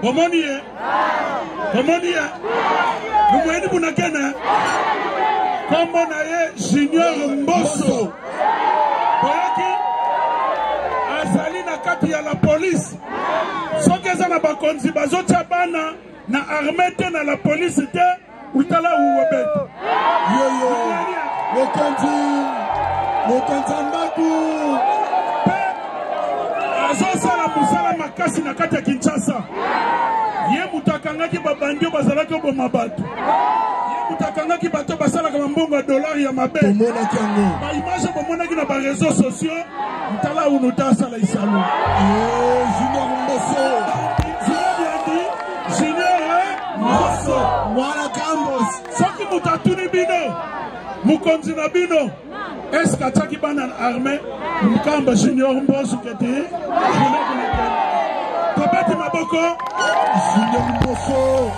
Bomoni ye? Bomoni ye? Lumweni bunakene? Kombo na ye Junior Mboso. Boyoki? Azali na kati ya la police. Soki eza na bakonzi bazotia bana na armée te na la police te, utala uwobete. Yoyo mokonzi mokonzi ya ndako mpe azosala mosala makasi na kati ya Kinshasa. Ye moto akangaki babandi oyo bazalaki oboma bato. Ye moto akangaki bato basalaka bambongo ya dolari ya mabe. Tomonaki yango. Baimage bomonaki na bareseau sociaux, ntala unuta asala isalo. Eh, Junior Mboso. Junior Mboso. Mwana Kambos. Soki moto atuni bino mokonzi na bino eske atiaki bana na armée Mkamba Junior Mboso kete tobeti maboko Junior Mboso.